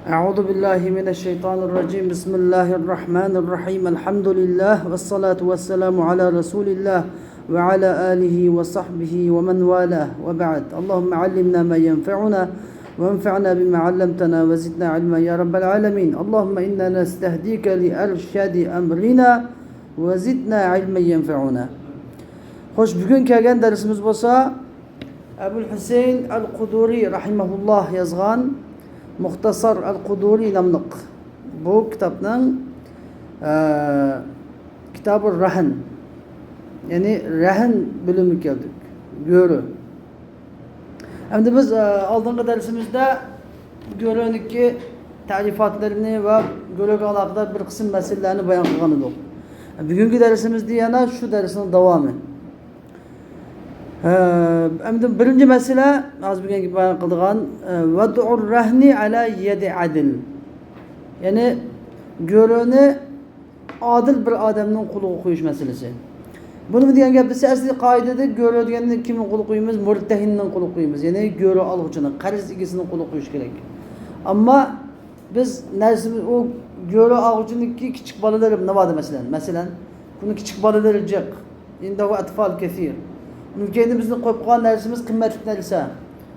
أعوذ بالله من الشيطان الرجيم. بسم الله الرحمن الرحيم. الحمد لله والصلاة والسلام على رسول الله وعلى آله وصحبه ومن والاه وبعد. اللهم علمنا ما ينفعنا وانفعنا بما علمتنا وزدنا علما يا رب العالمين. اللهم إنا نستهديك لأرشد أمرنا وزدنا علما ينفعنا. Xo'sh, bugun kelgan darsimiz bo'lsa Abul Husayn al-Quduriy rahimahulloh yozgan Muxtasar al-Quduriy nomliq bu kitobning Kitabur Rahn, ya'ni rahn bo'limi keldik. Go'ri. Endi biz oldingi darsimizda go'runiki ta'rifotlarini va go'riga aloqador bir qism masalalarni bayon qilgan edik. Bugungi darsimizda yana shu darsning davomi. Endi birinchi masala hozir bugungi bayon qildigan vad'ur rahni ala yadi adl. Ya'ni go'runi odil bir odamning qo'liga qo'yish masalasi. Buni degan gap biz asli qoidada go'ri deganda kimning qo'liga qo'yamiz? Murtahinning qo'liga qo'yamiz. Ya'ni go'ri olg'uchining, qarz egasining qo'liga qo'yish kerak. Ammo biz narsamiz u go'ri olg'uchiniki kichik bolalari nima masalan? Masalan, buni kichik bolalari jiq. Indahu atfal kathir. Mumkin bizni qo'yib qo'ygan narsamiz qimmatli narsa.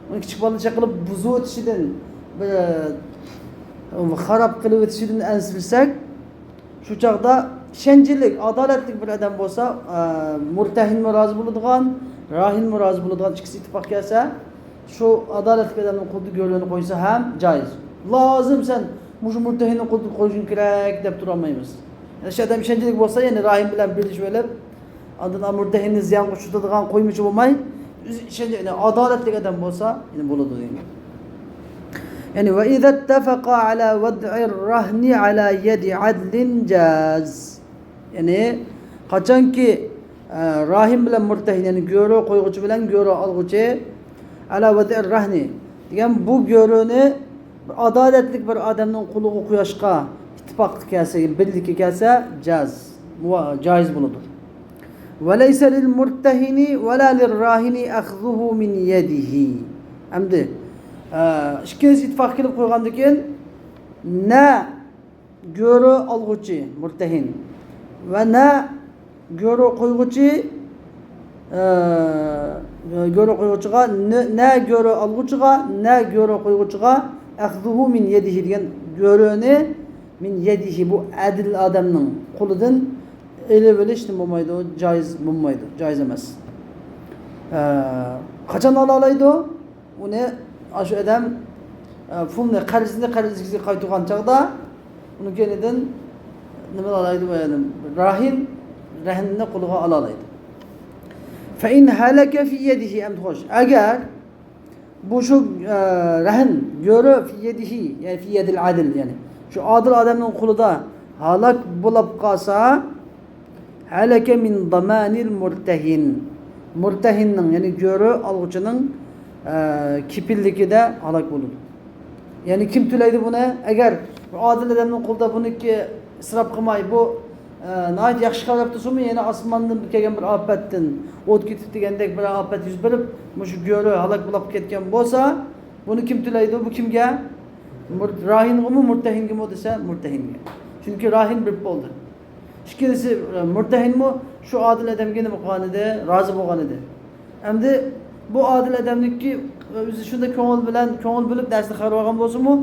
Uni kichik bolacha qilib buzib o'tishidan, bir xarob qilib o'tishidan ansirsak, shu chog'da ishonchlik, adolatli bir odam bo'lsa, murtahinmi rozi bo'ladigan, rohinmi rozi bo'ladigan ikkisi ittifoq kelsa, shu adolatli odamning qo'lida go'rini qo'ysa ham joiz. Lozim sen shu murtahinning qo'lida qo'yishing kerak deb turolmaymiz. Yani shu odam ishonchlik bo'lsa, ya'ni rohin bilan birlashib olib, ondan murtahinni ziyon tutadigan qo'ymichi bo'lmay, ishonch, yani adolatli odam bo'lsa, ya'ni bo'ladi degan. Yani ve iza ittafaqa ala vad'ir rahni ala yadi adlin jaz. Ya'ni qachonki rohin bilan murtahin, ya'ni go'ri qo'yg'uchi bilan go'ri olg'uchi ala vad'ir rahni degan bu go'rini adolatli bir odamning qo'liga qo'yishga ittifoq kelsa, birlikka kelsa, jaz, joiz bo'ladi. وَلَيْسَ لِلْمُرْتَهِنِ وَلَا لِلرَّاهِنِ أَخْذُهُ مِنْ يَدِهِ. Endi ikkisi ittifoq kelib qo'ygandan keyin na go'ri olg'uchi murtahin va na go'ri qo'yg'uchi go'ri qo'yg'uchiga na go'ri olg'uchiga na go'ri qo'yg'uchiga أَخْذُهُ مِنْ يَدِهِ degan go'rini min yadihi bu adil odamning qo'lidan elib olish bo'lmaydi, joiz bo'lmaydi, joiz emas. Qachon ola oladi? Uni shu odam pulni qarzni qarzga qaytargan chog'da uni kenidan nima oladi? Rahin rahinni qo'liga ola oladi. Fa in halaka fi yadihi am xo'sh. Agar bu shu rahin go'ri fi yadihi, ya'ni fi yadil adl, ya'ni shu odil odamning qo'lida halok bo'lib qolsa, halaka min damanil murtahin. Murtahinning, ya'ni go'ri olg'uchining kepilligida halok bo'ladi. Ya'ni kim to'laydi buni? Agar odil odamning qo'lida buniki isrof qilmay, bu nihoyat yaxshi qarab tursinmi, yana osmondan kelgan bir ofatdan o't ketib degandek bir ofat yuz berib, shu go'ri halok bo'lib ketgan bo'lsa, buni kim to'laydi? Bu kimga? Rohingami, murtahingami desa, murtahinga. Chunki rohin bilib bo'ldi. Ikkisi murtahinmi shu odil odamga nima qilgan edi? Rozi bo'lgan edi. Endi bu odil odamniki o'zi shunda ko'ngil bilan ko'ngil bilib darsni qarab olgan bo'lsa-mu,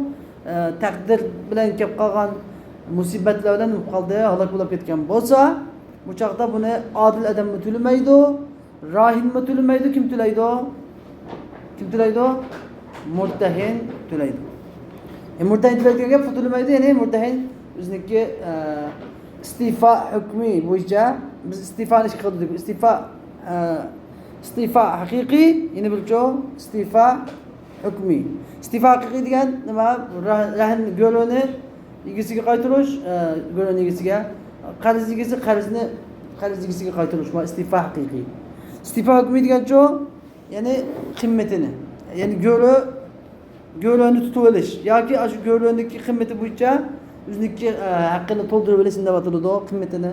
taqdir bilan kelib qolgan musibatlar bilan nima qoldi? Halok bo'lib ketgan bo'lsa, bu chog'da buni odil odammi to'lamaydi, rohinmi to'lamaydi, kim to'laydi? Kim to'laydi? Murtahin to'laydi. Murtahin to'laydi degan gap to'lamaydi, ya'ni murtahin o'ziniki istifa hukmi bo'yicha biz istifani ish qildik. Istifa istifa haqiqiy, yana bircho istifa hukmi. Istifa haqiqiy degan nima? Rahn go'rini egasiga qaytarish, go'rini egasiga, qarz egasi qarzni qarz egasiga qaytarish, bu istifa haqiqiy. Istifa hukmi degancho, ya'ni qimmatini, ya'ni go'rini tutib olish yoki shu go'riniki qimmati bo'yicha o'ziniki haqqini to'ldirib olish deb ataladi, qimmatini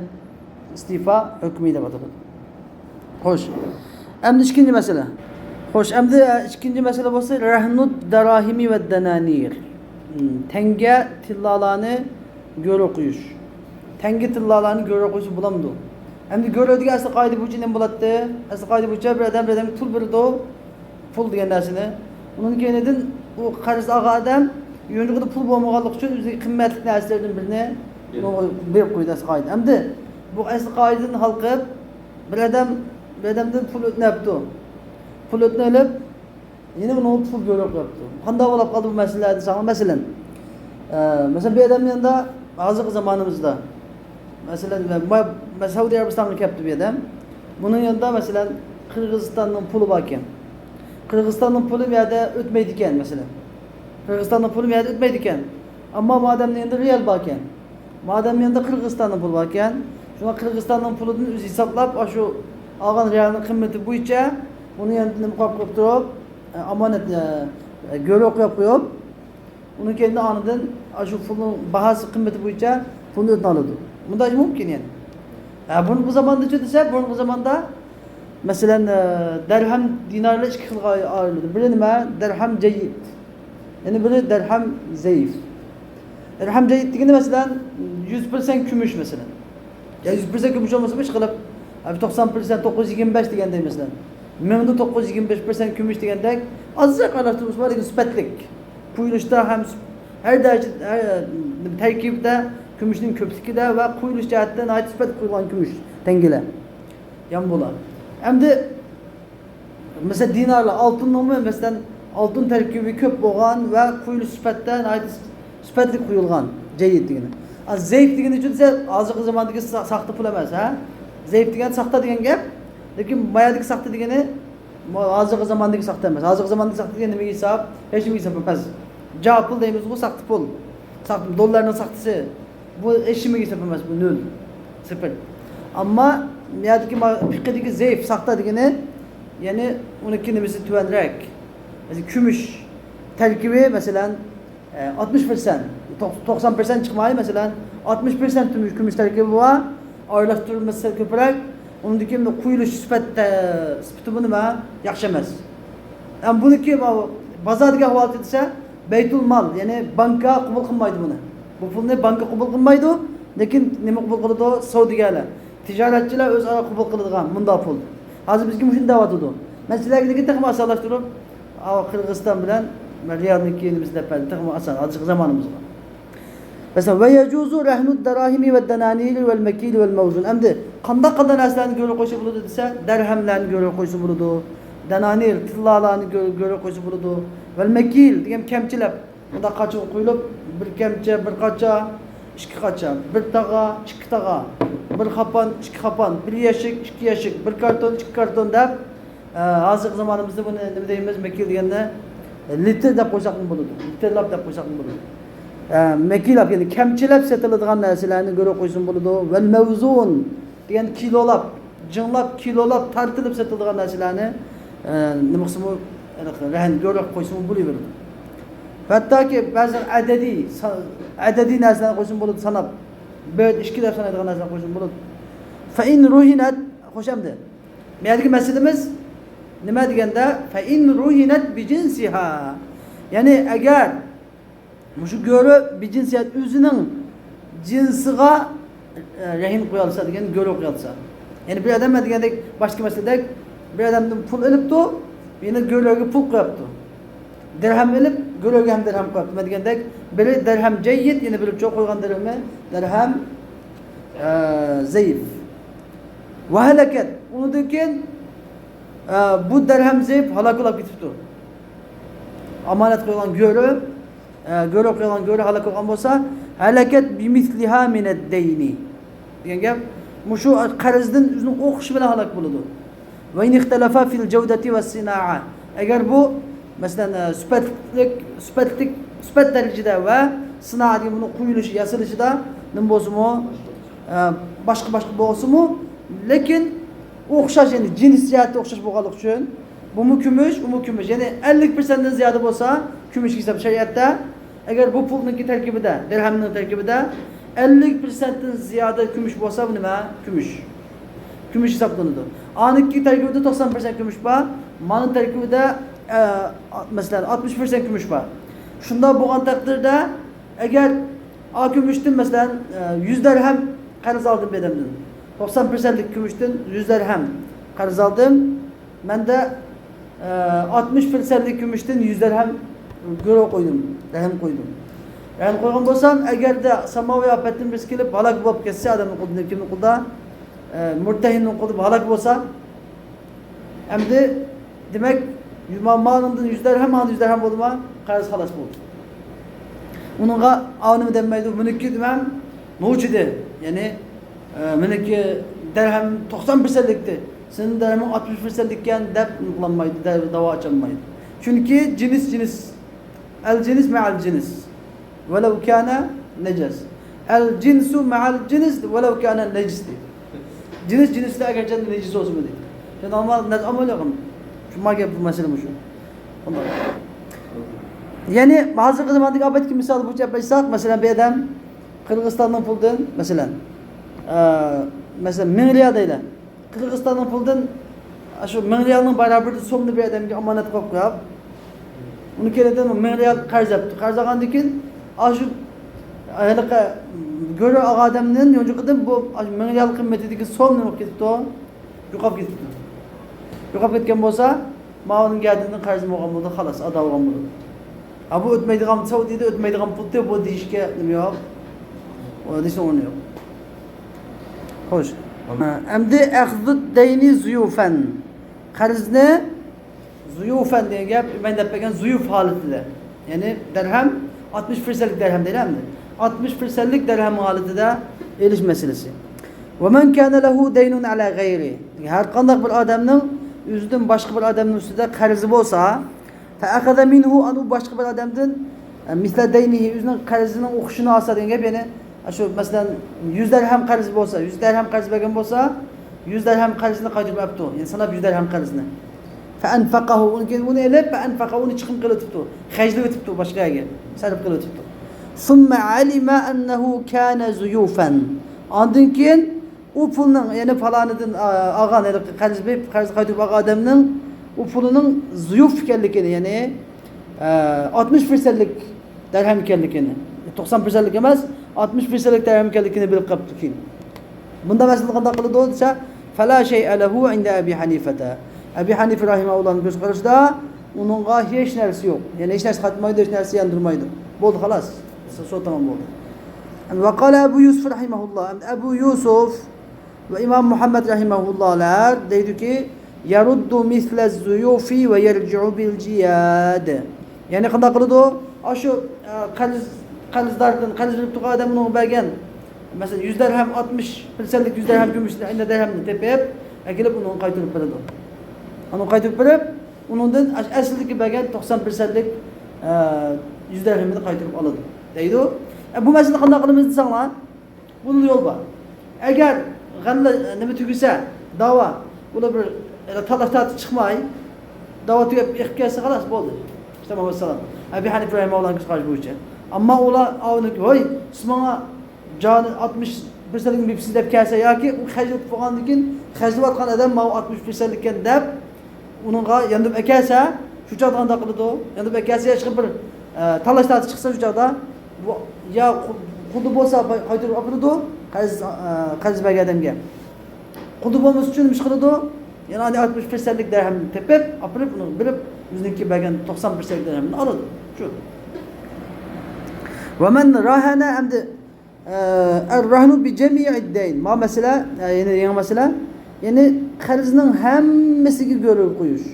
istifa hukmi deb ataladi. Xo'sh, endi ikkinchi masala. Xo'sh, endi ikkinchi masala bo'lsa rahnud darahimi va dananir. Tanga tillalarni go'rov qo'yish. Tanga tillalarni go'rov qo'ysa bo'lamdi? Endi go'rovdagi asli qoida bo'yicha nima bo'ladi? Asli qoida bo'yicha bir odam bir odamga pul beradi, pul degan narsani. Undan keyinidan u qarz olgan odam yo'njug'ida pul bo'lmaganligi uchun o'ziga qimmatli narsalardan birini berib qo'ydi asli qoida. Endi bu asli qoidadan halqib bir odam bir odamdan pul o'tnabdi. Pul o'tnalib yana uni pul go'rov qo'yibdi. Qanday bo'lib qoldi bu masala desam, masalan, masalan bir odam yanında hozirgi zamonimizda masalan Saudiya Arabistoniga kelibdi bir odam. Buning yanında masalan Qirg'izistonning puli bor ekan. Qirg'izistonning puli bu yerda o'tmaydi ekan masalan. Qirg'izistonning puli bu yerda o'tmaydi ekan. Ammo bu odamning yanında real bor ekan. Bu odamning yanında Qirg'izistonning puli bor ekan. Shunga Qirg'izistonning pulidan o'zi hisoblab, shu olgan realning qiymati bo'yicha uni yanında nima qo'yib qo'yib turib, omonat go'rov qo'yib qo'yib, uni keyin anidan shu pulning bahosi qiymati bo'yicha pulni o'tini oladi. Bunday mumkin yani. Bunu bu zamanda desa, bunu bu zamanda masalan dirham dinarlar ikki xilga ayriladi. Biri nima? Dirham jayyid. Ya'ni biri dirham zaif. Dirham jayyid degani masalan 100% kumush masalan. Ya 100% kumush bo'lmasa ish qilib 90% 925 degandek masalan. 1000'da 925% kumush degandek ozroq aralashtirmasi bor, lekin sifatlik. Quyilishda ham har daraja tarkibida kumushning ko'pligida va quyilish jihatdan nihoyat sifat quyilgan kumush tangalar. Yan bular. Endi masalan dinarlar oltinmi masalan oltin tarkibi ko'p bo'lgan va quyilish sifatda nihoyat sifatli quyilgan jayyid degani. Zaif degani uchun desa hozirgi zamondagi soxta pul emas, ha? Zaif degan soxta degan gap, lekin boyadagi soxta degani hozirgi zamondagi soxta emas. Hozirgi zamondagi soxta degan nimaga hisob? Hech nimaga hisob emas. Ja pul deymiz, bu soxta pul. Soxta dollarning soxtasi. Bu hech nimaga hisob emas, bu 0. 0. Ammo buyerdagi fiqdagi zaif soxta degani, ya'ni uniki nimasi tuvanroq. Masalan, kumush tarkibi masalan 60%, 90% chiqmay masalan 60% kumush tarkibi bor, aralashtirilmasa ko'proq, undaki quyilish sifatda sifati bu nima? Yaxshi emas. Am buniki bozordagi ahvol desa, baytul mal, ya'ni banka qabul qilmaydi buni. Bu pulni banka qabul qilmaydi, lekin nima qabul qiladi? Savdogarlar, tijoratchilar o'zaro qabul qiladigan bunday pul. Hozir bizga shunday deyotdi. Men sizlarga texmi osonlashtirib, Qirg'iziston bilan realniki nimasi deb texmi oson hozirgi zamonimizda. Masalan, va yajuzu rahnu darahimi va dananiri val makil val mawzun. Endi qanday qanday narsalarni go'rib qo'ysa bo'ladi desa, dirhamlarni go'rib qo'ysa bo'ladi, dananir tillalarni go'rib qo'ysa bo'ladi, val makil degan kamchilab, bunda qacha qo'yilib, bir kamcha, bir qacha, ikki qacha, bir tag'a, ikki tag'a, bir xapan, ikki xapan, bir yashik, ikki yashik, bir karton, ikki karton deb hozirgi zamonimizda buni nima deymiz? Makil deganda litr deb qo'ysak ham bo'ladi, litrlab deb qo'ysak ham bo'ladi. Makilab, ya'ni kamchilab sotiladigan narsalarni go'rib qo'ysin bo'ladi. Val mavzun degan kilolab, jinglab, kilolab tortilib sotiladigan narsalarni nima qilsa rahn go'rib qo'ysin bo'laveradi. Hattoki ba'zi adadiy narsalarni qo'ysin bo'ladi, sanab bir ikki deb sanaydigan narsalarni qo'ysin bo'ladi. Fa in ruhinat, qo'shamdi. Bu yerdagi masalamiz nima deganda, fa in ruhinat bi jinsiha, ya'ni agar shu go'ri bi jinsiyat o'zining jinsiga rehin qo'yolsa degan go'ri qo'yolsa. Ya'ni bir odam degandek boshqa masaladek bir odamdan pul ilibdi, yana go'rlarga pul qo'yibdi. Dirham ilib, go'rlarga ham dirham qo'yibdi. Nima degandek, biri dirham jayyid, yana biri cho'q qo'ygan dirhami dirham zaif. Va halakat. Undan keyin bu dirham zaif halok bo'lib ketibdi. Omonat qo'ygan go'ri, go'ri qo'ygan go'ri halok bo'lgan bo'lsa, halakat bimisliha min ad-dayni degan gap, shu qarzdan o'zining o'qishi bilan halok bo'ladi. Va in ixtalafa fil jawdati was sinaa. Agar bu masalan sifatlik, sifat darajada va sinaa degan buni quyilishi, yasalishida nima bo'lsa-mu, boshqa boshqa bo'lsa-mu, lekin o'xshash, ya'ni jins jihatda o'xshash bo'lganligi uchun bu kumush, u kumush, ya'ni 50% dan ziyoda bo'lsa kumush hisob shariatda. Agar bu pulniki tarkibida, dirhamning tarkibida 50% dan ziyoda kumush bo'lsa, bu nima? Kumush. Kumush hisoblanadi. Aniki tarkibida 90% kumush bor, mani tarkibida masalan 60% kumush bor. Shunda bo'lgan taqdirda agar kumushdan masalan 100 dirham qarz oldim bu odamdan. 90%lik kumushdan 100 dirham qarz oldim. Menda 60%lik kumushdan 100 dirham girov qo'ydim, rahm qo'ydim. Rahm qo'ygan bo'lsam, agarda samoviy ofatdan birisi kelib halok bo'lib ketsa, odamning qo'lida, kimning qo'lida, murtahinning qo'lida halok bo'lsa, endi demak malımdan 100 dirham, 100 dirham bo'ldimi? Qarz xalos bo'ldi. Uningga nima demaydi, buniki demam novchidi. Ya'ni meniki dirham 90%likdi. Senin dirhaming 60%lik ekan deb qilolmaydi, davo ocholmaydi. Chunki jins jins, al jins ma'al jins walau kana najas. Al jinsu ma'al jins walau kana najis deydi. Jins jinsda agarcha najis bo'lsin deydi. Sen amal yo'q. Shu gap bu masala shu. Ya'ni hozirgi zamondagi obatga misol bo'yicha aytsak, masalan, bir odam Qirg'izistonning pulidan, masalan, masalan 1000 riyal deydi. Qirg'izistonning pulidan shu 1000 riyalning barobarida so'mni bir odamga omonat qilib qo'yib, uni kelidan 1000 riyal qarz olibdi. Qarz olgandan keyin shu haliqi go'ra odamning yo'njiqidan bu 1000 riyal qiymatidagi so'm nima bo'lib ketibdi? Yo'qolib ketibdi. Yo'qolib ketgan bo'lsa, ma'ning gadidan qarz bo'lgan bo'ldi, xolos, ado bo'lgan bo'ldi. Ha, bu o'tmaydigan Saudiyada o'tmaydigan pul bu deyishga nima yo'q. O deyishning o'rni yo'q. Xo'sh. Endi axzud dayni zuyufan. Qarzni zuyufan degan gap men deb bergan zuyuf holatida. Ya'ni dirham 60%lik dirham deyiladi. 60%lik dirham holatida elish masalasi. Va man kana lahu daynun ala g'ayri. Har qanday bir odamning o'zidan boshqa bir odamning ustida qarzi bo'lsa, fa akhadha minhu anu boshqa bir odamdan misla daynihi o'zining qarzining o'xshini olsa degan gap, ya'ni shu masalan 100 dirham qarz bo'lsa, 100 dirham qarz bergan bo'lsa, 100 dirham qarzini qaytarib olibdi. Ya'ni sanab 100 dirham qarzni. Fa anfaqahu uni elib fa anfaqahu uni chiqim qilib o'tibdi. Xarjlab o'tibdi boshqa yerga, sarf qilib o'tibdi. Summa alima annahu kana zuyufan. Ondan keyin u pulning, ya'ni falonidan olgan, ya'ni qarz berib, qarz qaytarib olgan odamning u pulining zuyuf ekanligini, ya'ni 60%lik dirham ekanligini, 90%lik emas, 60%lik dirham ekanligini bilib qolibdi keyin. Bunda masala qanday qiladi desa, fala shay'a lahu inda Abi Hanifata. Abi Hanifa rahimahullohning ko'z qarashida uningga hech narsa yo'q. Ya'ni hech narsa qatmaydi, hech narsa yandirmaydi. Bo'ldi, xolos. Shu tamom bo'ldi. Va qala Abu Yusuf rahimahulloh, Abu Yusuf va Imom Muhammad rahimahullohlar deydiki, yaruddu misla zuyufi va yarji'u bil jiyad. Ya'ni qanday qiladi? Shu qarzdordan qarz berib turgan odam uni bergan masalan 100 dirham 60%lik 100 dirham kumushni ayni dirhamni tepib, kelib uni qaytarib beradi. Uni qaytarib berib, undan aslidagi bergan 90%lik 100 dirhamni qaytarib oladi. Deydi. Bu masalani qanday qilamiz desanglar, buni yo'l bor. Agar g'alla nima tugisa, da'vo, ular bir talash tortish chiqmay, da'vo tugab yiqib kelsa xolos bo'ldi. Tamom, vassalom. Abi Hanifa rahimahullohning ko'z qarashi bo'yicha. Ammo ular voy, siz menga joni 60%likni beribsiz deb kelsa yoki u xarjlab bo'lgandan keyin xarjlayotgan odam mana 60%lik ekan deb uningga yandib akelsa, shu chog'da qanday qiladi? Yandib akelsa, hech bir talash tortish chiqsa shu chog'da bu ya quldi bo'lsa qaytarib oladi qarz bergan odamga. Quldi bo'lmas uchun nima qiladi? Yana 60%lik dirhamni tepib, olib uni bilib o'ziniki bergan 90%lik dirhamni oladi. Shu. Va man rahana endi ar-rahnu bi jami'id dayn. Ma masala, ya'ni yangi masala, ya'ni qarzning hammasiga go'rov qo'yish.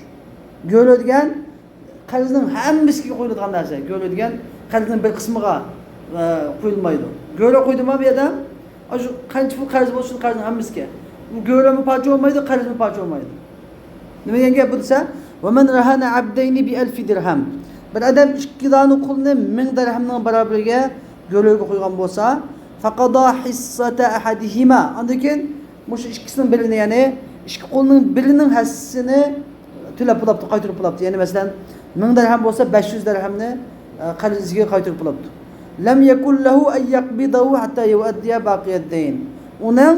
Go'radigan qarzning hammasiga qo'yiladigan narsa, go'radigan qarzning bir qismiga qo'yilmaydi. Go'rov qo'ydimi bu yerda? Shu qancha pul qarz bo'lsin, qarzning hammasiga. Bu go'rovmi parcha bo'lmaydi, qarzmi parcha bo'lmaydi. Nima degan gap bu desa, va man rahana abdayni bi alfi dirham. Bir odam ikki dona qulni 1000 dirhamning barobariga go'rovga qo'ygan bo'lsa, faqada hissata ahadihima. Undan keyin mushu ikkisining birini, ya'ni ikki qulning birining hissasini to'lab bo'libdi, qaytarib bo'libdi. Ya'ni masalan 1000 dirham bo'lsa 500 dirhamni qarziga qaytarib bo'libdi. Lam yakul lahu an yaqbidahu hatta yuaddiya baqiyad dayn. Uning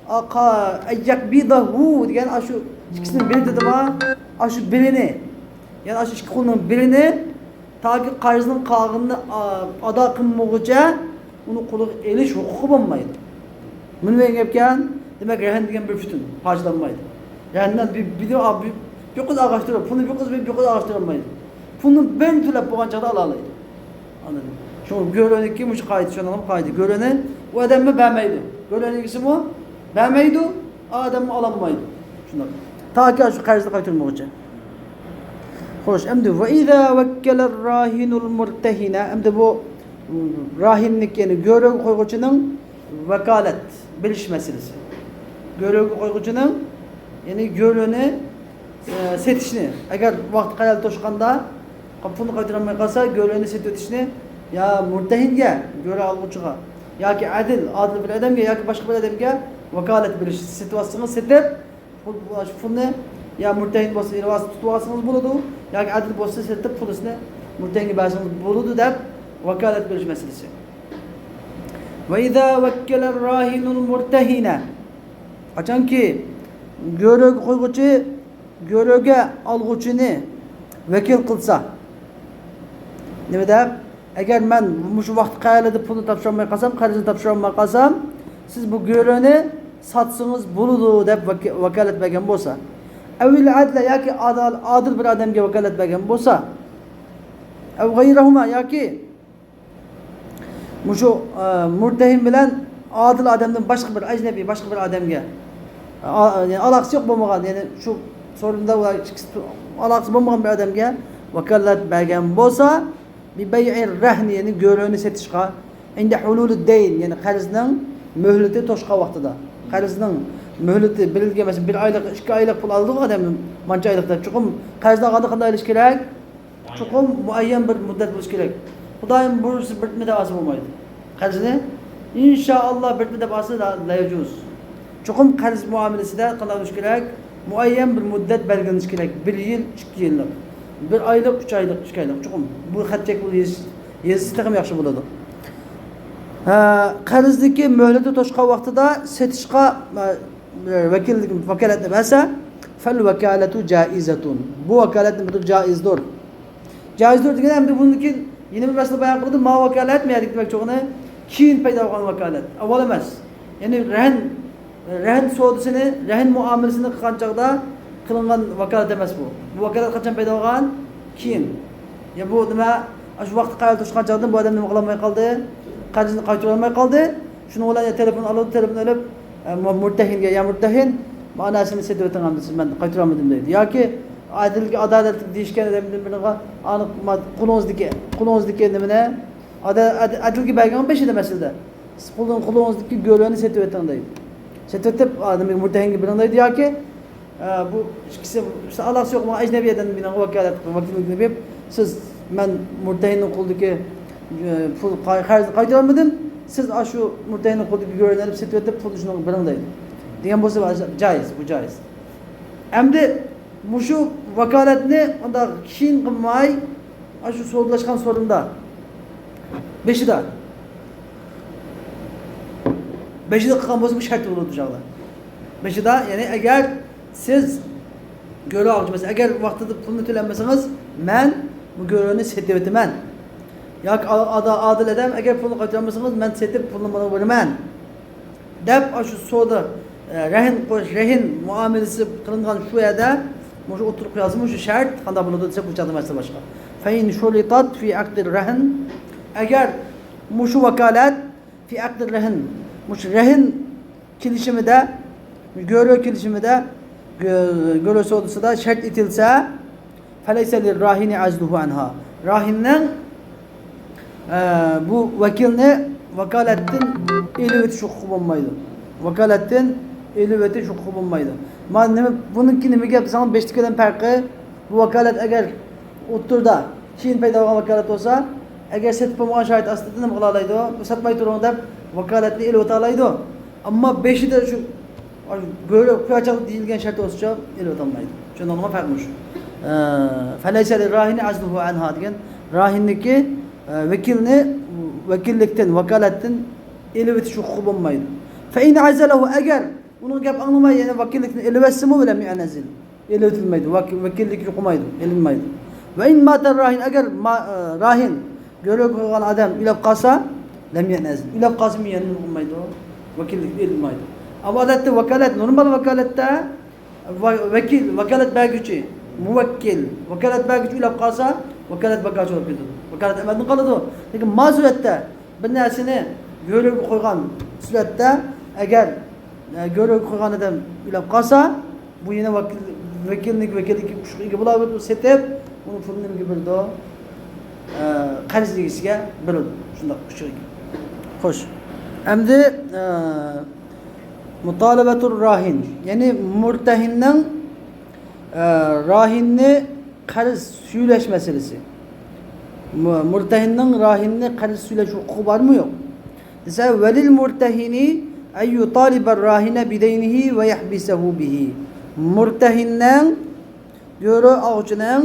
an yaqbidahu degan shu ikkisining biri dedimi? Shu birini, ya'ni shu ikki qulning birini Taki qarzning qolganini ado qilmag'icha uni qo'liga elish huquqi bo'lmaydi. Buni degan gapkan, demak rehin degan bir butun parchalanmaydi. Rehinden bir kız ağaçtırır, pulni bir kız bir kız ağaçtırılmaydı. Pulni bir to'lab bo'lgan chog'da ola oladi. Anladın? Shu go'röniki mush qaydi, shuni ham qaydi. Go'röni u odamni bermaydi. Go'rönikisi bermaydi, odamni ololmaydi. Shunday. Taki shu qarzni qaytarmoqchi. Xo'sh, endi va iza vakkala rahinul murtahina, endi bu rahinlik, ya'ni go'röv qo'yg'uchining vakalat bilish masalasi. Go'röv qo'yg'uchining, ya'ni go'röni setishni, agar vaqt qayal to'shqanda pulni qaytarolmay qolsa, go'röni setib o'tishni ya murtahinga, go'ra olg'uchiga yoki adil bir odamga yoki boshqa bir odamga vakolat berish. Setib olsangiz setib, pulni ya murtahin bo'lsa ilvos tutib olsangiz bo'ladi, yoki adil bo'lsa setib pulini murtahinga bersangiz bo'ladi deb vakalat berish masalasi. Va iza vakkala rahinul murtahina, qachonki go'röv qo'yg'uchi go'rövga olg'uchini vakil qilsa, nima deb? Agar men shu vaqt qayerda pulni topshirolmay qolsam, qarzni topshirolmay qolsam, siz bu go'rövni satsangiz bo'ladi deb vakalat bergan bo'lsa, avil adla yoki adil bir odamga vakalat bergan bo'lsa, av g'ayrahuma yoki shu murtahin bilan adil odamdan boshqa bir ajnabiy, boshqa bir odamga, ya'ni aloqasi yo'q bo'lmagan, ya'ni shu so'rinda ular aloqasi bo'lmagan bir odamga vakalat bergan bo'lsa, bi bay'ir rahni, ya'ni go'rövni setishga, inda hululud dayn, ya'ni qarzning muhlati to'shqa vaqtida, qarzning muhlati berilgan, masalan 1 oylik, 2 oylik pul oldi odam, mancha oylik deb chuqum qarzni olganda qanday olish kerak? Chuqum muayyan bir muddat bo'lishi kerak. Xudoyim buyursa bir nima deb olsa bo'lmaydi. Qarzni inshaalloh bir nima deb olsa la yajuz. Chuqum qarz muomalasida qanday bo'lishi kerak? Muayyan bir muddat belgilanishi kerak. 1 yil, 2 yillik, 1 oylik, 3 oylik, 2 oylik. Chuqum bu xatchak bu yozishsa ham yaxshi bo'ladi. Qarzdagi muhlati to'shqa vaqtida setishga vakillik vakalatni bersa, fal vakalatu jaizatun. Bu vakalatni bir joizdir. Joizdir degan endi buniki yana bir masala bayon qildi. Ma vakalat demak demak cho'g'ini keyin paydo bo'lgan vakalat. Avval emas. Ya'ni rahin savdosini, rahin muomalasini qilgan chog'da qilingan vakalat emas bu. Bu vakalat qachon paydo bo'lgan? Keyin. Ya bu nima? Shu vaqt qayerda to'shqan chog'da bu odam nima qilolmay qoldi? Qarzni qaytara olmay qoldi. Shuni bilan telefon oldi, telefon olib murtahinga, ya murtahin, ma'nosini setib o'tingan siz, men qaytara olmadim deydi. Yoki adilga adolatli deyishgan odamdan biriga aniq qo'lingizdagi nimani adilga bergan beshida masalada. Siz qo'lingizdagi go'rani setib o'ting deydi. Setib o'tib, nima murtahinga biring deydi yoki bu ikkisi aloqasi yo'q, ajnabiy odamdan biriga vakalat vakillikni berib, siz men murtahinning qo'lidagi pul qarzni qaytara olmadim, siz shu murtahinning qo'lidagi go'rani olib setib o'tib pulni shuni biring deydi. Degan bo'lsa joiz, bu joiz. Endi mushu vakalatni unda keyin qilmay, shu savdolashgan so'rinda beshida qilgan bo'lsa bu shart bo'ladi chog'da. Beshida, ya'ni agar siz go'ra olchi, agar vaqtida pulni to'lanmasangiz, men bu go'rani setib o'taman. Yoki adil odam agar pulni qaytarmasangiz, men setib pulni bana beraman. Deb shu savdo rahin qo'yish, rahin muomalasi qilingan shu yerda shu o'tirib qo'yasizmi, shu shart qanday bo'ladi desa, bu chaqda masala boshqa. Fa in shulitat fi aqdir rahin, agar mushu vakalat fi aqdir rahin, mushu rahin kelishimida, go'rov kelishimida, go'rov savdosida shart etilsa, falaysa lirrahini azluhu anha. Rahinning bu vakilni vakalatdan elib o'tish huquqi bo'lmaydi. Vakalatdan elib o'tish huquqi bo'lmaydi. Ma nima buniki nima gap desam, beshtikidan farqi bu vakalat agar o'ttirda keyin paydo bo'lgan vakalat bo'lsa, agar setib bo'lmagan sharoit ostida nima qila oladi? Bu sotmay turing deb vakalatni elib o'ta oladi. Ammo beshida shu go'rov qo'yachaq deyilgan shart bo'lsa, elib o'ta olmaydi. Shundan farqi shu. Falaysa lirrahini azluhu anha degan rahinniki vakilni vakillikdan, vakalatdan elib o'tish huquqi bo'lmaydi. Fa in azalahu, agar uni gap anglamay, ya'ni vakillikni elib o'tsimi, lam yanzil. Elib o'tilmaydi, vakillik yo'qmaydi, elinmaydi. Ve in mater rahin agar rahin görög qo'ygan odam o'lib qolsa, lam yanazil. O'lib qolsa yana bo'lmaydi. Vakillik berilmaydi. Ama odatda vakalat, normal vakalatda vekil, vakalat berguchi, muvakkil, vakalat berguchi o'lib qolsa, vakalat bakochi bo'lib ketadi. Vakalat amaldan qoladi. Lekin ma suratda bir narsani görög qo'ygan suratda agar görög qo'ygan odam o'lib qolsa, bu yana vekillik huquqiga ega bo'ladi, setib, uni pulini nimaga beradi? Qarz egasiga beradi. Shundoq kuchiga. Xo'sh. Endi mutalabatur rahin, ya'ni murtahinning rahinni qarz suylash masalasi. Murtahinning rahinni qarz suylash huquqi bormi yo'q? Desa velil murtahini ay yutalibar rahina bidaynihi ve yahbisahu bihi. Murtahinning görü og'chining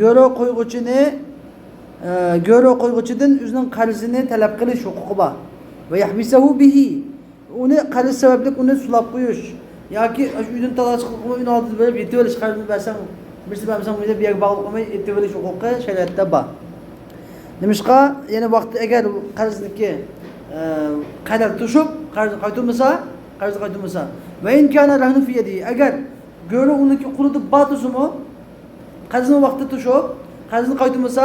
görü qo'yg'uchini görü qo'yg'uchidan o'zining qarzini talab qilish huquqi bor. Ve yahbisahu bihi. Uni qarz sababli uni sulab qo'yish yoki uydan talash qilib uni oldida berib yetib olish qarzini bersang birisi bermasang bu yerga bog'liq qilmay yetib olish huquqi shariatda bor. Nimishqa yana vaqti agar qarzniki qadar tushib qarz qaytarmasa, qarz qaytarmasa va in kana rahnu fi yadi agar go'ri uniki qo'lida bor tursa, qarzni vaqti tushib qarzni qaytarmasa,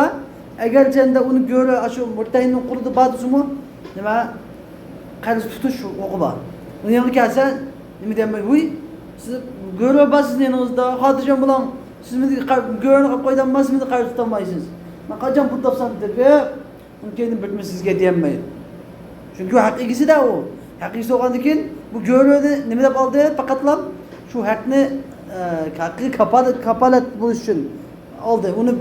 agar janda uni go'ri shu murtahinning qo'lida bor tursa, nima qarz tutish huquqi bor. Uni yoniga kelsa nima deyman, "Voy, siz go'ri bor sizni yoningizda, xotirjam bo'ling. Siz meni go'rini qilib qo'ydan meni qarz tutolmaysiz. Men qachon pul topsam" deb, uni keyin bitmi sizga deyolmaydi. Chunki haq egasida u. Haq egasi bo'lgandan keyin bu go'rini nima deb oldi? Faqatlam shu haqni haqiqiy kapolat bo'lish uchun oldi. Uni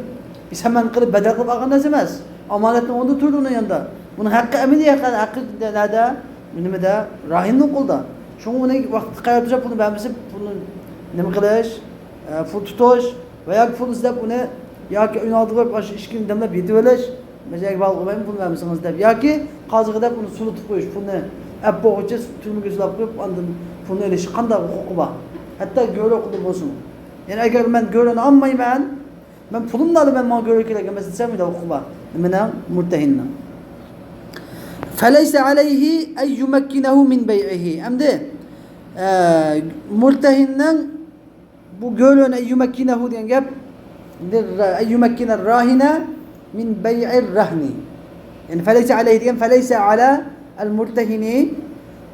saman qilib badal qilib olgan narsa emas. Omonatni o'rnida turdi uni yonida. Buni haqqi amaliy haqqi nada? Nimada? Rahinning qo'lida. Shunga uni vaqt qayerda tursa pulni bermasa pulni nima qilish, pul tutish va yoki pul izlab uni yoki uni oldiga borib shu ishkini damlab yetib olish, masalan bog'liq qilmayman pul bermasangiz deb yoki qoziga deb uni sulitib qo'yish, pulni ap bo'g'icha turmaga sulab qo'yib, ondan pulni olish qanday huquqi bor? Hatto go'ri qo'lida bo'lsin. Ya'ni agar men go'rini olmayman, men pulimni olaman, menga go'ri kerak emas desam, unda huquqi bor. Nimaning? Murtahinning. فليس عليه أن يمكنه من بيعه. Endi murtahinning bu go'rini yumakkinahu degan gap ay yumakkina rahina min bay'ir rahni. Ya'ni falaysa alayhi degan falaysa ala al murtahini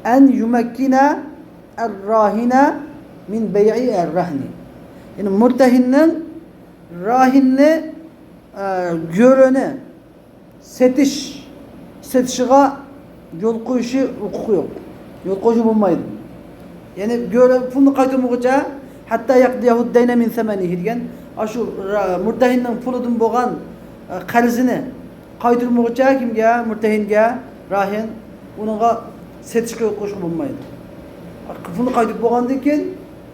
an yumakkina ar-rahina min bay'i ar-rahni. Ya'ni murtahinning rahinni go'rini satishiga yo'l qo'yishi huquqi yo'q. Yo'l qo'yishi bo'lmaydi. Ya'ni go'ri pulni qaytarmoqcha hatta yaqdiyahu dayna min thamanihi degan shu murtahinning pulidan bo'lgan qarzini qaytarmoqcha kimga? Murtahinga, rahin uningga satishga yo'l qo'yishga bo'lmaydi. Pulni qaytarib bo'lgandan keyin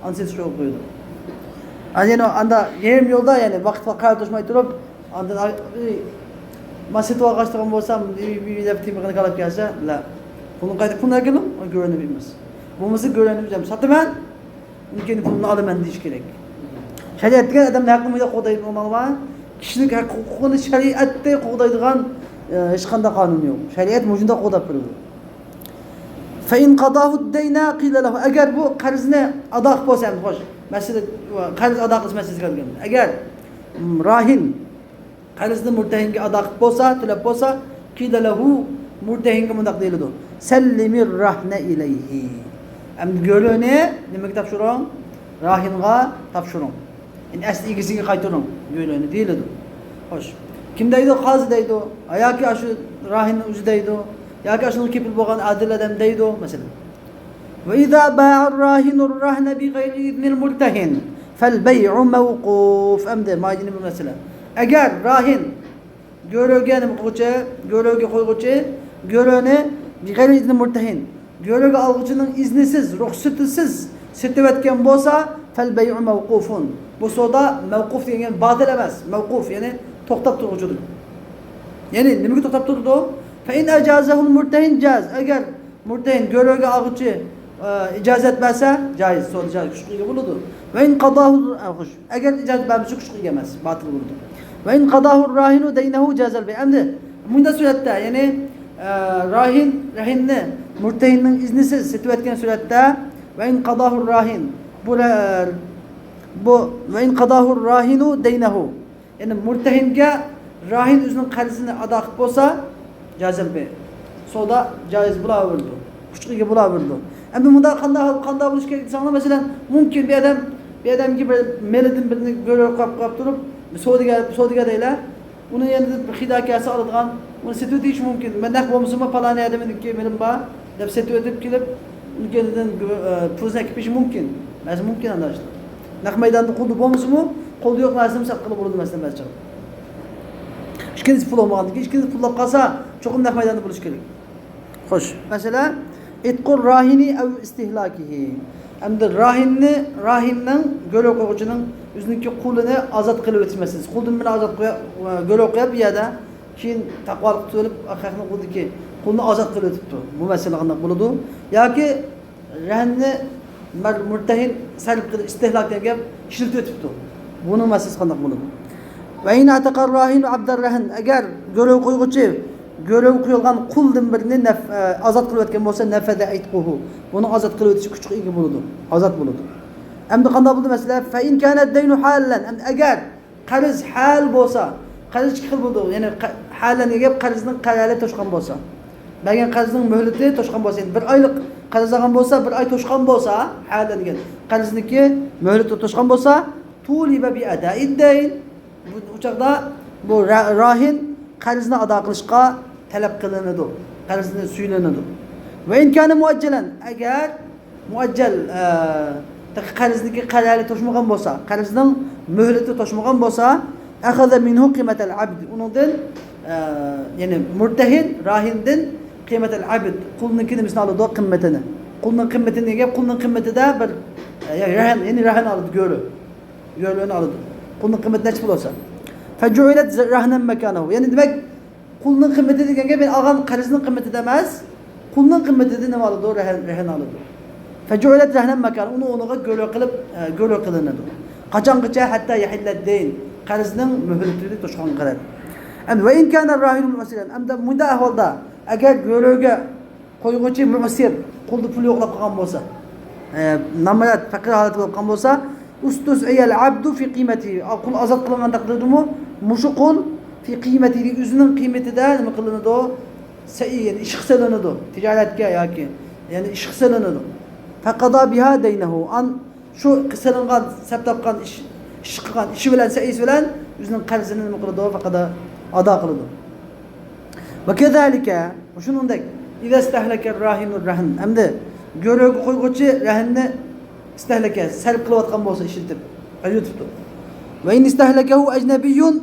an satishga yo'l qo'yadi. Ya'ni anda yarim yo'lda, ya'ni vaqt qaytarmay turib, andan man setib olg'achdigan bo'lsam, deb temir qalab kelsa, la. Pulni qaytib pulni keldim, uni ko'rinib emas. Bo'lmasa ko'rinib ham sotaman, uni keyin pulni olaman deyish kerak. Shariat degan odamning haqqini qo'g'daydi, kishilik haq huquqini shariatda qo'g'daydigan hech qanday qonun yo'q. Shariat shunday qo'g'dab beradi. Fa in qadahu ad-dayna qila lahu agar bu qarzni ado qilib bo'lsa, xo'sh, masala qarz ado qilish masalasiga kelgan. Agar rahin qarzni murtahinga ado qilib bo'lsa, to'lab bo'lsa, qila lahu murtahinga mundaq deyiladi. Sallimir rahna ilayhi. Endi go'rini nimaga topshiring? Rahinga topshiring. Ya'ni asli egasiga qaytaring go'rini deyiladi. Xo'sh. Kim deydi? Qozi deydi, yoki shu rahinning o'zi deydi, yoki shuni kepil bo'lgan adil odam deydi, masalan. Va iza ba'a ar-rahinu ar-rahna bighayri idnil murtahin fal bay'u mawquf. Endi majini bu masala. Agar rahin go'ro'ga nima qilg'uchi, go'ro'ga qo'yg'uchi, go'ro'ni bighayri idnil murtahin, go'ro'ga olg'uchining iznisiz, ruxsatisiz setib etgan bo'lsa, fal bay'u mawqufun. Bu savdo mavquf degan botil emas, mavquf ya'ni to'xtab turg'uchidir. Ya'ni nimaga to'xtab turdi? Fa in ajazahul murtahin jaz. Agar murtahin go'ro'ga olg'uchi ijozat bersa, joiz, savdo joiz, kuchli bo'ladi. Va in qadahu xo'sh, agar ijozat bermasa kuchli emas, botil bo'ladi. Ve in qadahu rahinu deynehu cazal bey. Endi bunda suratda, ya'ni rahin rahinni murtahinning iznisiz setib etgan suratda ve in qadahu rahin bu ve in qadahu rahinu deynehu. Ya'ni murtahinga rahin o'zining qarzini ado qilib bo'lsa cazal bey. Savdo joiz bo'laverdi. Kuchga bo'laverdi. Endi bunda qanday bo'lish kerak desanglar, masalan, mumkin bir odam bir odamga bir melidan birini go'rib qolib turib savdoga deylar. Uni endi bir xidokasi oladigan, uni setib o'tish mumkin. Men naq bo'lmasam paloni odamniki melim bor deb setib o'tib kelib, uni ketidan pulni akib berishi mumkin. Masalan, mumkin anda işte. Naq maydonda qo'lda bo'lmasimi, qo'lda yo'q narsani sat qilib bo'ladi masalan ba'zi. Ikkinchisi pul olmagandan keyin ikkinchisi pullab qolsa, cho'qim naq maydonda bo'lishi kerak. Xo'sh, masalan, itqur rahini av istihlakihi. Endi rahinni, rahinning go'rov qo'yuvchining o'ziniki qulini ozod qilib o'tish masalasi. Quldan bilan ozod go'rov qo'yib bu yerda keyin taqvolik qilib haqni quldiki qulni ozod qilib o'tibdi. Bu masala qanday bo'ladi? Yoki rahinni murtahin salb qilib istihlak degan gap ishlatib o'tibdi. Buning masalasi qanday bo'ladi? Va in ataqar rahinu abdar rahin. Agar go'rov qo'yuvchi go'rov qo'yilgan quldan birini ozod qilib o'tgan bo'lsa, nafada aytquhu. Buni ozod qilib o'tish kuchga ega bo'ladi. Ozod bo'ladi. Endi qanday bo'ldi masala? Fa in kana ad-daynu halan. Endi agar qarz hal bo'lsa, qarz ikki xil bo'ldi. Ya'ni halan degan qarzning qarali to'shgan bo'lsa. Bergan qarzning muhlati to'shgan bo'lsa, ya'ni bir oylik qarz olgan bo'lsa, bir oy to'shgan bo'lsa, halan degan qarzniki muhlati to'shgan bo'lsa, tuliba bi ada'id dayn. Bu uchaqda bu rahin qarzni ado qilishga talab qilinadi. Qarzni suylanadi. Va in kana muajjalan, agar muajjal qarzniki qarali to'shmagan bo'lsa, qarzning muhlati to'shmagan bo'lsa, akhadha minhu qimatal abd. Undan ya'ni murtahin rahindan qimatal abd, qulniki nimasini oladi, qimmatini. Qulning qimmatini degan, qulning qimmatida bir rahin, ya'ni rahin oladi, go'ri. Go'rini oladi. Qulning qimmati necha pul bo'lsa. Faju'ilat rahnan makanahu. Ya'ni demak, qulning qimmati deganga men olgan qarzning qimmatida emas, qulning qimmatida nima oladi? Rahin oladi. Faju'ilat rahnan makan. Uni o'rniga go'rov qilib, go'rov qilinadi. Qachongacha? Hatta yahillat dayn. Qarzning muhlatini to'shgan qadar. Endi va in kana rahinu mu'siran. Endi bunda ahvolda agar go'rovga qo'yg'uchi mu'sir, qo'lda pul yo'qlab qolgan bo'lsa, namarat faqir holati bo'lib qolgan bo'lsa, ustusiyal abdu fi qiymatihi. Qul ozod qilingan taqdirdami, mushu qul fi qiymatihi, o'zining qiymatida nima qilinadi? Sa'i, ya'ni ish qilinadi tijoratga yoki ya'ni ish qilinadi. Faqada biha daynahu. An shu qilingan, sap topgan ish qilgan ishi bilan, sa'isi bilan o'zining qarzini nima qiladi? Faqada ado qiladi. Va kezalika, shuningdek, idza istahlaka rahinu rahn. Endi go'rovga qo'yg'uchi rahnni istahlaka sarf qilayotgan bo'lsa, ishlatib aytibdi. Va in istahlakahu ajnabiyyun,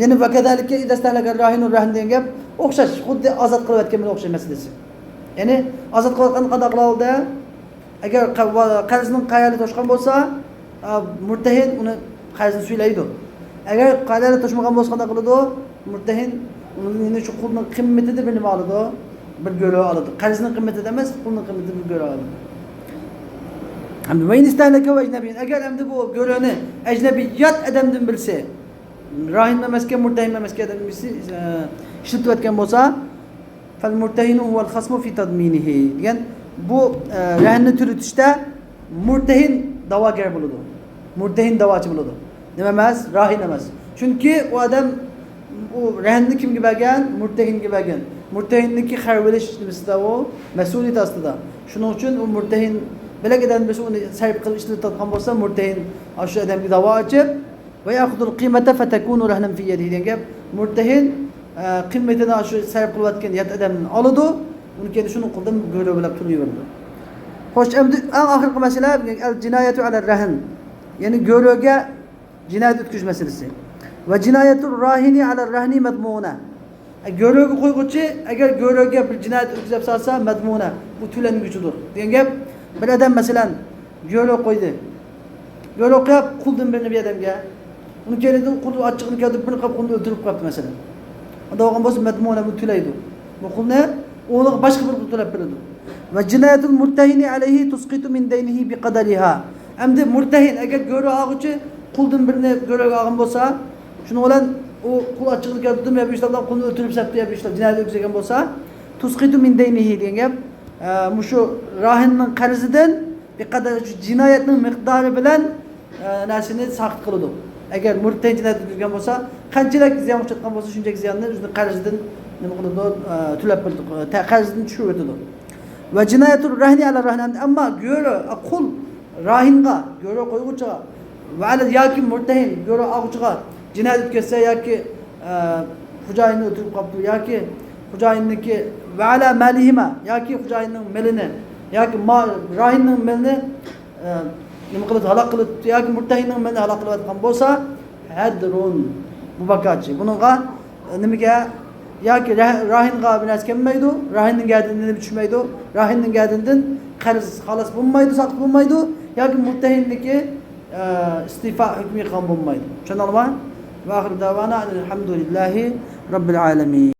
ya'ni va kezalika idza istahlaka rahinu rahn degan gap o'xshash, xuddi ozod qilayotgan bilan o'xshash masalasi. Ya'ni ozod qilayotgan qanday qiladi? Agar qarzning qayali to'shgan bo'lsa, murtahin uni qarzini suylaydi. Agar qayali to'shmagan bo'lsa qanday qiladi? Murtahin uni shu qulning qimmatida bir nima oladi? Bir go'rov oladi. Qarzning qimmatida emas, qulning qimmatida bir go'rov oladi. Endi va in istahlaka ajnabiy. Agar endi bu go'rovni ajnabiyat odamdan bilsa, rahin emasga, murtahin emasga odam bilsa, ishlatayotgan bo'lsa, fal murtahinu huwal khasmu fi tadminihi degan bu rahinni to'latishda murtahin da'vogar bo'ladi. Murtahin da'vochi bo'ladi. Nima emas, rahin emas. Chunki u odam u rahinni kimga bergan? Murtahinga bergan. Murtahinniki xarvilish nimasida u mas'uliyat ostida. Shuning uchun u murtahin bilak odam bo'lsa, uni sarf qilib ishlatayotgan bo'lsa, murtahin shu odamga da'vo ochib va ya'khudul qiymata fatakunu rahnan fi yadihi degan gap. Murtahin qimmatini shu sarf qilayotgan yat odamdan oladi, uni keyin shuni qo'ldan go'rov bilan turaveradi. Xo'sh, endi eng oxirgi masala al jinoyatu ala rahn. Ya'ni go'rovga jinoyat o'tkazish masalasi. Va jinoyatur rahini ala rahni madmuna. Go'rovga qo'yg'uchi agar go'rovga bir jinoyat o'tkazib solsa, madmuna, bu to'languchidir degan gap. Bir odam masalan go'rov qo'ydi. Go'rov qo'yib quldan birini bir odamga, uni keladi, qul achchig'ini keldi, buni qilib qulni o'ldirib qo'yibdi masalan. Unda bo'lgan bo'lsa madmuna, bu to'laydi. Bu qulni o'g'li boshqa bir qul to'lab beradi. Va jinoyatul murtahini alayhi tusqitu min daynihi biqadariha. Endi murtahin agar go'rov olg'uchi quldan birini go'rovga olgan bo'lsa, Shuning bilan u qul achchig'ini keltirdim yo bu ishlar qulni o'ltirib sapti yo bu ishlar jinoyat o'tkazgan bo'lsa, tusqitu min deynihi degan gap, shu rohinning qarzidan bir qadar shu jinoyatning miqdori bilan narsani saqit qiladi. Agar murtahin jinoyat o'tkazgan bo'lsa, qanchalik ziyon uchratgan bo'lsa, shunchalik ziyonni o'zini qarzidan nima qiladi, to'lab beradi, qarzidan tushirib o'tadi. Va jinoyatul rahni ala rahni, ammo go'ri qul rahinga, go'ri qo'yg'uchiga va ala yoki murtahin go'ri og'uchiga jinoyat o'tkazsa yoki xo'jayinni o'tirib qolibdi yoki xo'jayinniki va ala malihima yoki xo'jayinning melini yoki rahinning melini nima qilib halok qilib yoki murtahinning melini halok qilayotgan bo'lsa, hadrun bu bakachi. Buningga nimaga yoki rahinga bir narsa kelmaydi, rahinning gardinidan tushmaydi, rahinning gardinidan qarz xolos bo'lmaydi, saqit bo'lmaydi yoki murtahinniki istifa hukmi qilgan bo'lmaydi. Tushundingmi? Va axiru davana alhamdulillahi robbil alamin.